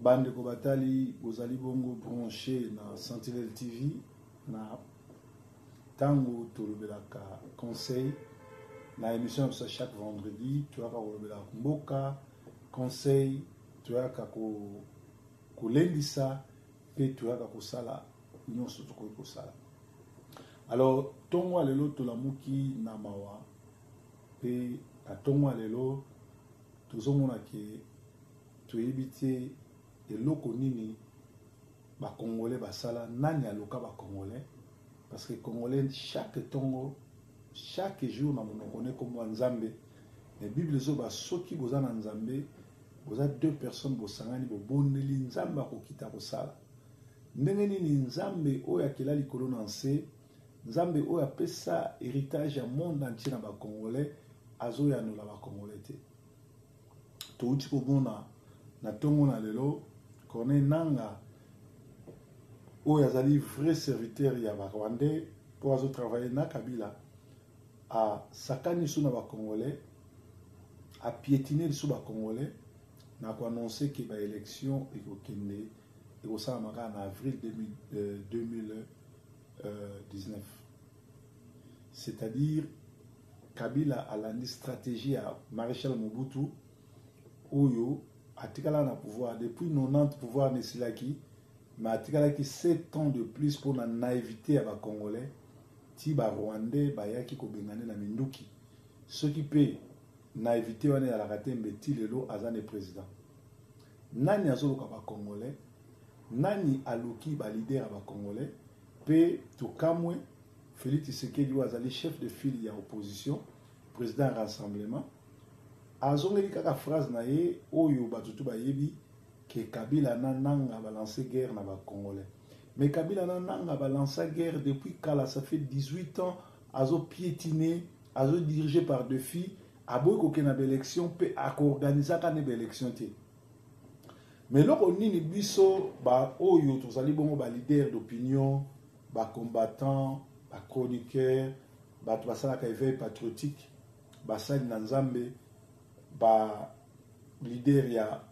Bandeko batali, bozali bongo branche na Sentinelle TV na tango tolobelaka conseil na emission na biso chaque vendredi. Toyaka kolobela mboka, conseil, toyaka kolendisa mpe toyaka kosala nyonso tokoki kosala. Alors, ntongo ya lelo tolamuki na mawa, mpe na ntongo ya lelo tozomona ke toyebi te eloko nini Bacongolais basala, nani aloka Bacongolais, parce que Congolais chaque ntongo, chaque jour na monoko ne kombo ya Nzambe. Mais Bible ezoba soki boza na Nzambe, boza deux personnes, bosangani, bobondeli, Nzambe akokita kosala. Ndenge nini Nzambe oyo akela likolo na nse, Nzambe oyo apesa héritage ya monde entier na Bacongolais, azoyanola Bacongolais te? Touti komona na ntongo na lelo Corneille Nanga, oyo azali vrai serviteur ya Barwandais mpo azotravaille na Kabila, asakani lisusu na Bacongolais, apiétine lisusu Bacongolais na koannonce ke baélection ekokende ekosalama kaka na avril 2019. C'est-à-dire Kabila alandi stratégie ya Maréchal Mobutu oyo atikala na pouvoir depuis 90. Pouvoir nesilaki, mais atikalaki 7 ans de plus mpona naïveté ya Bacongolais ti Barwandais bayaki kobengane na minduki. Soki mpe naïveté wana ezalaka te, mbe ti lelo aza ne président. Nani azoluka Bacongolais? Nani aluki baleader ya Bacongolais? Mpe tokamwe, Félix Tshisekedi oyo azali chef de file ya opposition, président ya rassemblement, azongeli kaka phrase na ye oyo bato tu bayebi ke Kabila na Nanga balance guerre na Bacongolais. Mais Kabila na Nanga balança guerre depuis kala, ça fait 18 ans azopiétiner, azodirige par défi, aboyi kokende na baélection mpe akoorganizaka ne baélection te. Mais eloko nini biso baoyo tozali bongo baleader d'opinion, bacombattant, bachroniqueur, bato basalaka éveil patriotique, basali na Nzambe, baleader ya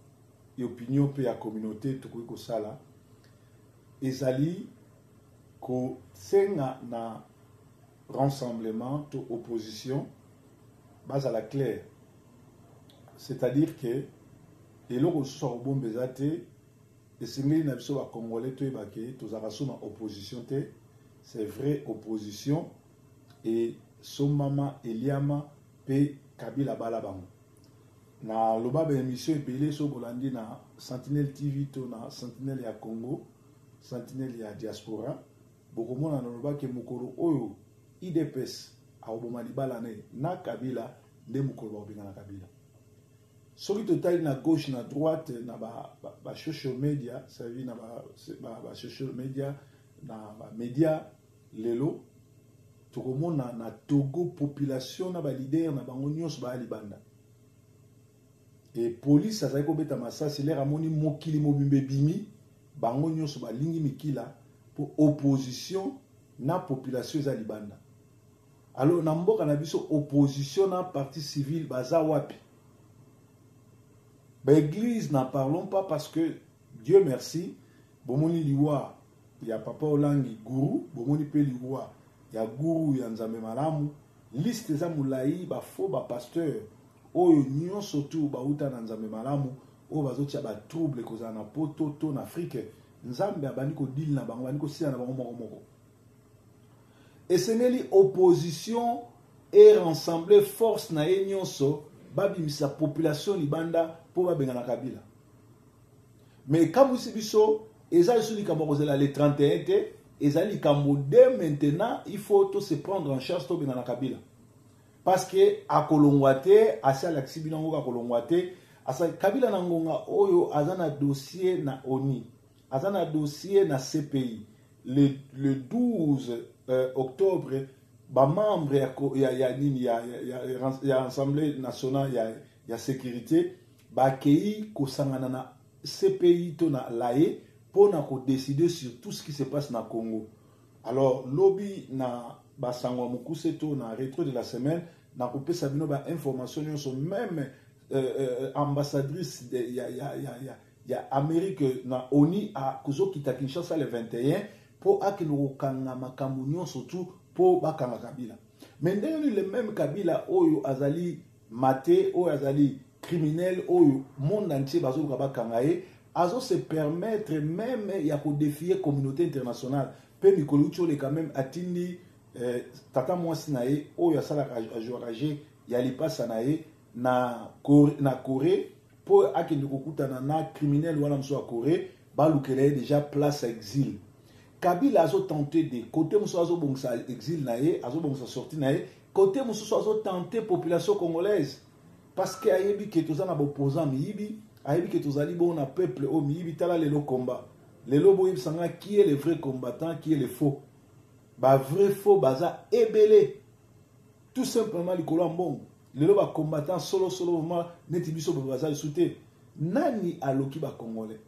opinion mpe ya communauté, tokoki kosala? Ezali kosenga na rassemblement to opposition bazala clair, c'est-à-dire que eloko mosusu ya kobomba eza te. Esengeli na biso Bacongolais toyeba ke tozalaka so na opposition te. C'est vrai, opposition esombama, eliama mpe Kabila bala bango. Naloba baémission ebele, so bolandi na Sentinelle TV to na Sentinelle ya Congo, Sentinelle ya diaspora, bokomona nalobaki mokolo oyo UDPS akoboma libala ne na Kabila nde mokolo bakobengana Kabila. Soki totali na gauche, na droite, na ba, ba, ba social media, ça veut dire na ba, ba, ba social media, na ba media lelo, tokomona na Togo population na baleader na bango nyonso baya libanda e police azali kobeta masasi. Lere amoni mokili mobimba ebimi, bango nyonso balingi mikila mpo opposition na population eza libanda. Alors na mboka na biso, opposition na partie civile baza wapi? Baéglise, n'en parlons pas, parce que Dieu merci, bomoni liwa ya papa Olangi guru, bomoni mpe liwa ya guru ya Nzambe Malamu. Liste eza molai, bafaux bapasteur oyo nyonso tu bauta na Nzambe Malamu oyo bazotia batrouble kozala na Poto to na Afrike, Nzambe abandi kodili na bango, abandi kosila na bango moko moko. Esengeli opposition e rassembler force na ye nyonso, babimisa population libanda mpo babengana Kabila. Mais ekamwisi biso, eza lisusu likambo ya kozela le 31 te, ezali likambo dès maintenant. Il faut to se prendre en charge, tobengana Kabila, parce que akolongwa te. Asi alakisi bino yango, akolongwa te. Kabila na ngonga oyo aza na dossier na ONU, aza na dossier na CPI. Le 12 octobre, bamembre ya nini ya Assemblée nationale ya sécurité bakei kosangana na CPI to na Laye mpona kodécider sur tout ce qui se passe na Congo. Alors lobi na basango ya mokuse to na rétro de la semaine, nakopesa bino bainformation nyonso, même ambassadrice de, ya, ya, ya, ya, ya Amérique na ONU akozokita Kinshasa le 21 mpo akende kokanga makambo nyonso tu mpo bakanga Kabila. Mais ndenge nini le même Kabila oyo azali mate, oyo azali criminel, oyo monde entier bazoluka bakanga ye, azo se permettre même ya kodéfier communauté internationale? Mpe mikolo uti oleka, même atindi tata mwasi na ye oyo asalaka, ajouaka jeu ya lipasa na ye na Corée, mpo akende kokutana na criminel wana mosusu ya Corée, balukela ye déjà place ya exil. Kabila azotenter de côté mosusu azobongisa exil na ye, azobongisa sortie na ye, côté mosusu azotenter population congolaise, parce que ayebi ke toza na baopposant miyibi, ayebi ke tozali bongo na peuple oyo miyibi. Tala lelo komba, lelo boyebisanga qui est le vrai combattant, qui est le faux. Bavrai faux baza ebele, tout simplement likolo ya mbongo. Lelo bacombattant solosolo vraiment neti biso boye baza lisu te. Nani aloki bacongolais?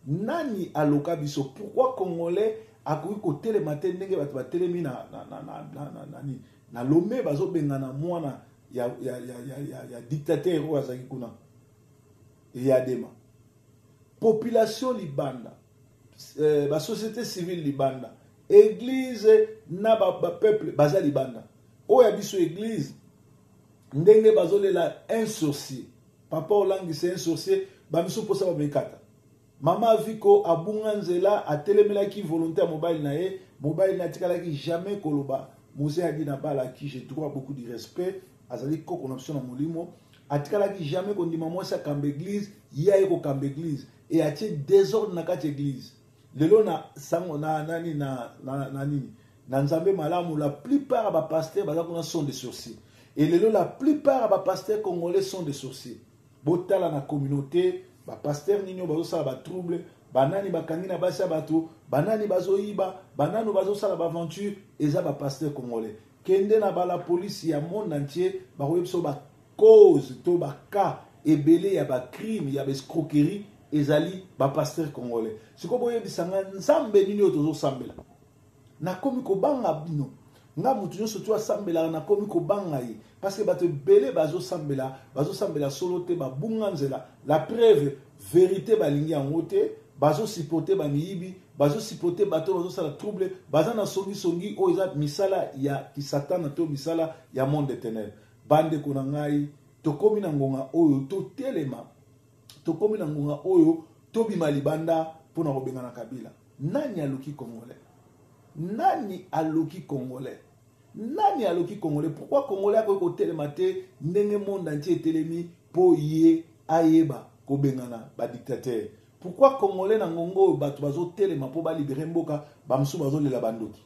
Nani aloka biso? Pourquoi Congolais akoki kotelema te ndenge bato batelemi na Lome, bazobengana mwana ya dictateur oyo azalaki kuna Eyadema? Population libanda, basociété civile libanda, église na bapeuple baza libanda. Oyo ya biso église, ndenge bazolela un sorcier, Papa Olangisa un sorcier, bamisu mposa bamekata. Mama Aviko abunga nzela, atelemelaki volonté ya mobali na ye. Mobali na atikalaki jamais koloba. Mose adi na bala qui je droit beaucoup de respect, azali koko na biso na molimo, atikalaki jamais kondima mwasi akamba église. Ye aye kokamba église e atie désordre na kati église. Lelo na sango na nani na nini na Nzambe malamu, la plupart ya bapasteur baza kuna sont des sorciers. Et lelo la plupart ya bapasteur congolais sont des sorciers. Botala na communauté, bapasteur nini oyo bazosala batrouble, banani bakangi na basi ya bato, banani bazoyiba, banani bazosala baaventure, eza bapasteur congolais. Kende na bala polisi ya monde entier, bakoyebi biso bacause to bacas ebele ya bacrime, ya baescroquerie, ezali bapasteur congolais. Sikoyo boyebisanga, Nzambe nini oyo tozosambela? Nakomi kobanga bino. Nga motu nyonso tu asambelaka, nakomi kobanga ye, parce que bato ebele bazosambela, bazosambela solo te, babunga nzela. La preuve, vérité balingi yango te, bazosupporter bamiyibi, bazosupporter bato bazosala trouble, baza na songisongi oyo eza misala ya kisatana to misala ya monde ténèbre. Bandeko na ngai, tokomi na ngonga oyo totelema, tokomi na ngonga oyo tobima libanda mpona kobengana Kabila. Nani aluki Congolais? Nani aluki Congolais? Nani aloki Congolais? Pourquoi Congolais akoki kotelema te ndenge monde entier etelemi mpo ye ayeba kobengana badictateur? Pourquoi Congolais, na ngongo oyo bato bazotelema mpo balibérer mboka, bamosusu bazolela bandoki,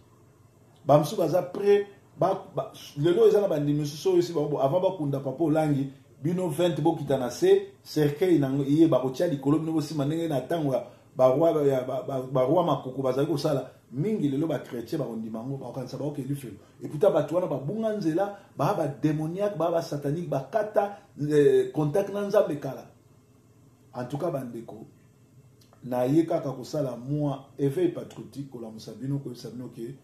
bamosusu baza prêt ba, lelo eza na bandimi mosusu oyo esi bango avant bakunda Papa Olangi, bino 20 bokita na se, cercueil na ye bakotia likolo, bino bosima, ndenge na ntango ya baroi makoko bazali kosala mingi. Lelo bachrétien bakondima yango, bakokanisa baoke lifelo. Et pourtant bato wana babunga nzela, baa badémoniaque, baa basatanique, bakata contact na Nzambe kala. En tout cas, bandeko, naye kaka kosala mwa éveil patriotique, kolamusa bino, koyebisa bino ke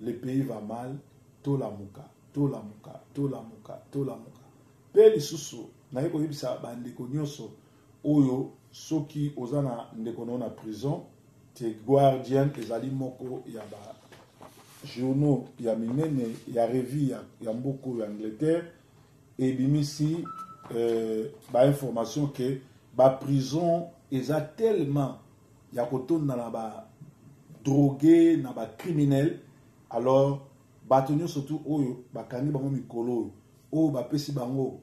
le pays va mal. Tolamuka, tolamuka, tolamuka, tolamuka. Mpe lisusu naye koyebisa bandeko nyonso oyo, soki oza na ndeko na yo na prison, The Guardian ezali moko ya ba journaux ya minene ya revue ya mboka oyo ya Angleterre, ebimisi bainformation ke baprison eza tellement ya kotonda na badrogue, na bacriminel. Alors bato nyonso tu oyo bakangi bango mikolo oyo, oyo bapesi bango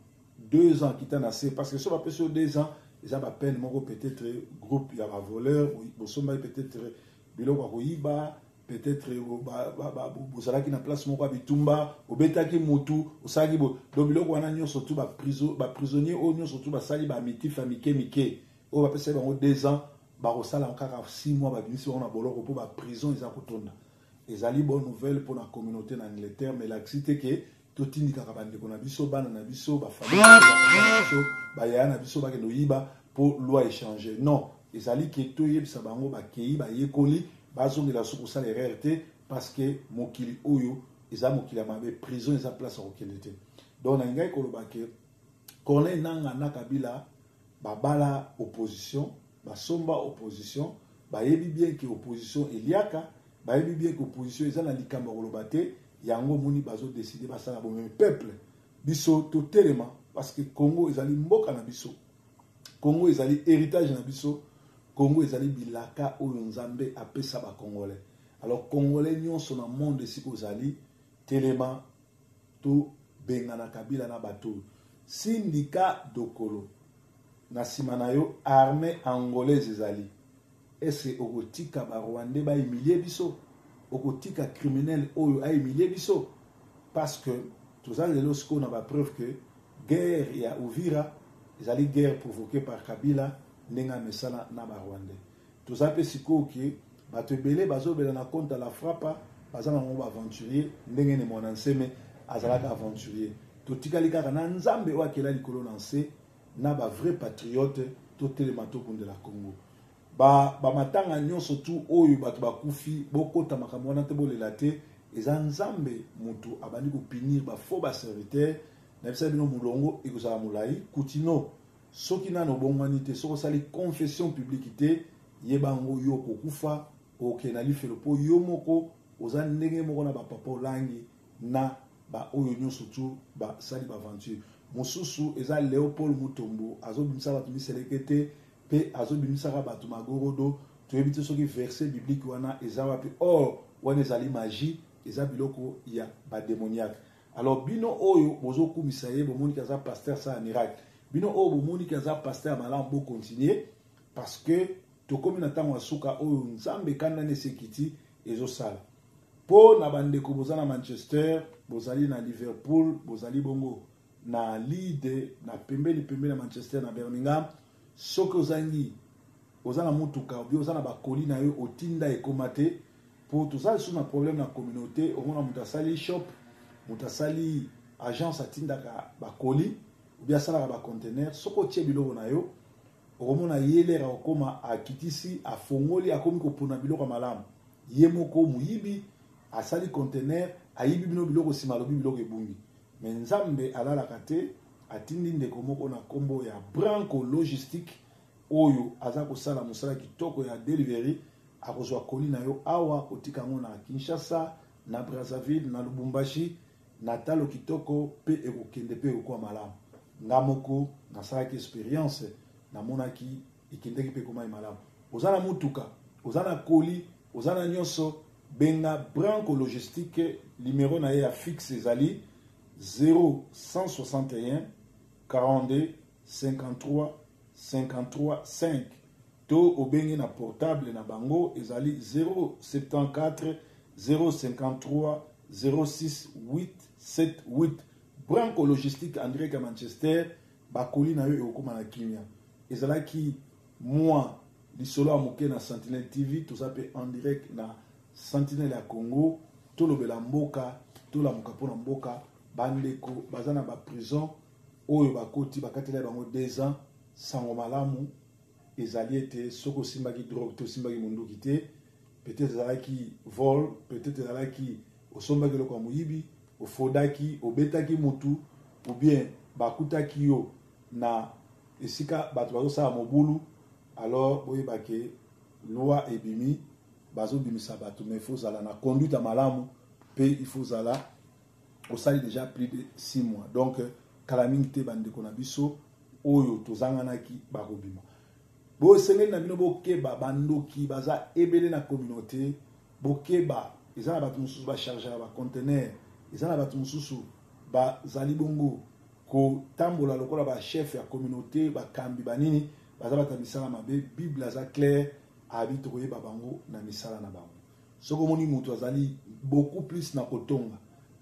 2 ans kita na se, parce que so bapesi yo 2 ans, eza bapeine moko, peut-être groupe ya bavoleur, bosombaki peut-être biloko ya koyiba, peut-être bozalaki na place moko ya bitumba, obetaki mutu, osalaki bo. Donc biloko wana nyonso tu, baprisonnier oyo nyonso tu basali bamitif ya mike mike, oyo bapesaki bango 2 ans, bakosala kaka 6 mois, babimisi bango na boloko, mpo baprison eza kotonda. Ezali bonne nouvelle mpona communauté na Angleterre, mais elakisi te ke totindikaka bandeko na biso, bana na biso, bafamille na biso, bayaya na biso bakende oyiba mpo loi echanger. Non, ezali ke toyebisa bango, bakei, bayekoli, bazongela so kosala erreur te, parce que mokili oyo eza mokili ya mabe, prison eza place ya kokende te. Donc nalingaki koloba ke Corneille Nanga na Kabila babala opposition. Basomba opposition, bayebi bien ke opposition eliaka, bayebi bien ke opposition eza na likambo ya koloba te. Yango omoni bazodécider basala bomemi peuple. Biso totelema, parce que Congo ezali mboka na biso, Congo ezali héritage na biso, Congo ezali bilaka oyo Nzambe apesa Bacongolais. Alors Congolais nyonso na monde esika ozali, telema, tobengana Kabila na bato oyo. Sindika Dokolo, na nsima na yo armée angolaise ezali. Ese okotika Barwandais bahumilie biso? Okotika criminel oyo ahumilie biso? Parce que toza lelo sikoyo na bapreuve que guerre ya Uvira ezali guerre provoquée par Kabila, ndenge amesana na Barwandais. Toza mpe sikoyo ke bato ebele bazobela na compte ya La Frappa, baza nango baaventurier, ndenge Ne Mwana Nseme azalaka aventurier. Totikali kaka na Nzambe oyo akela likolo na nse na bavrai patriote. Totelema, tobundela Congo. Bamatanga ba nyonso tu oyo bato bakufi, bokota makambo wana te, bolela te. Eza Nzambe motu abandi kopunir bafaux baserviteur. Nayebisa bino, molongo ekozala molai. Kutino, soki nano obongwani te, soki osali confession publique te, yeba yango, yo okokufa, okokende na lifelo, mpo yo moko oza ndenge moko na bapapa Olangi na baoyo nyonso tu basali baaventure mosusu. Eza Léopold Mutombo azobimisa bato miseleke te, mpe azobimisaka bato magorodo. Toyebi te soki verset biblique wana eza wapi. Or wana ezali magie, eza biloko ya badémoniaque. Alors bino oyo bozokumisa ye, bomoniki aza pasteur sa ya miracle, bino oyo bomoniki aza pasteur ya malamu, bocontinue, parce que tokomi na ntango ya suka oyo Nzambe ekandani esekiti ezosala. Mpo na bandeko boza na Manchester, bozali na Liverpool, bozali bongo na Leeds, na pembeni pembeni ya Manchester, na Birmingham, soki ozangi, oza na motuka obi oza na bacolis na yo otinda ekóma te, mpo toza lisusu na problème na communauté. Omona moto asali shop, moto asali agence, atindaka bacolis obi asalaka baconteneur. Soki otie biloko na yo, okomona ye lere akokóma, akitisi, afongoli, akomi kopona biloko ya malamu. Ye moko moyibi, asali conteneur, ayibi bino biloko, nsima alobi biloko ebungi. Me Nzambe alalaka te. Atindi ndeko moko na nkombo ya Branco Logistique oyo aza kosala mosala kitoko ya delivery. Akozwa colis na yo awa, kotika yango na Kinshasa, na Brazzaville, na Lubumbashi, na talo kitoko, mpe ekokende mpe ekokuwa malamu. Nga moko nasalaki expérience, namonaki ekendeki mpe ekomaki malamu. Oza na mutuka, oza na colis, oza na nyonso, benga Branco Logistique. Numéro na ye ya fixe ezali 0161 42 53 53 5, to obengi na portable na bango, ezali 074 053 06 878. Branco Logistique, en direct ya Manchester, bacolis na yo ekokóma na kimia. Ezalaki mwa lisolo ya moke na Sentinelle TV. Toza mpe en direct na Sentinelle ya Congo. Tolobela mboka, tolamuka mpona mboka. Bandeko baza na baprison oyo bakoti, bakatela bango 2 ans. Sango malamu ezali ete soki osimbaki drogue te, osimbaki monduki te, peut-être ezalaki vol, peut-être ezalaki osombaki eloko ya moyibi, ofodaki, obetaki mutu, ou bien bakutaki yo na esika bato bazosala mobulu, alors boyeba ke loi ebimi, bazobimisa bato. Mais il faut ozala na conduite ya malamu, mpe il faut ozala osali déjà plus de 6 mois. Donc kala mingi te, bandeko na biso oyo tozanganaki bakobima. Bosengeli na bino bokeba, bandoki baza ebele na communauté. Bokeba, eza na bato mosusu bachargeaka baconteneur, eza na bato mosusu bazali bongo kotambola lokola bachef ya communauté, bakambi banini, baza bato ya misala mabe. Bible aza clair, abi tokoyeba bango na misala na bango. Soki omoni moto azali beaucoup plus na kotonga,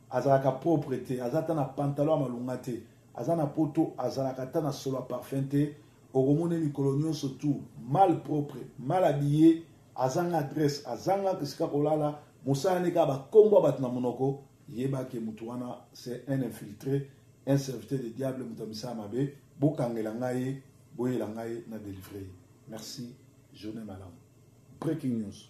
azalaka propre te, aza ata na pantalon ya malunga te, aza na poto, azalaka ata na solo ya parfum te, okomona mikolo nyonso tu mal propre, mal habillé, azanga adresse, azanga esika kolala, mosala ne kaka bakombo ya bato na monoko, yebake motu wana c'est un infiltré, un serviteur de diable, moto ya misala mabe. Bokangela ngai ye, boyela ngai na délivre ye. Merci, journée malamu. Breaking news.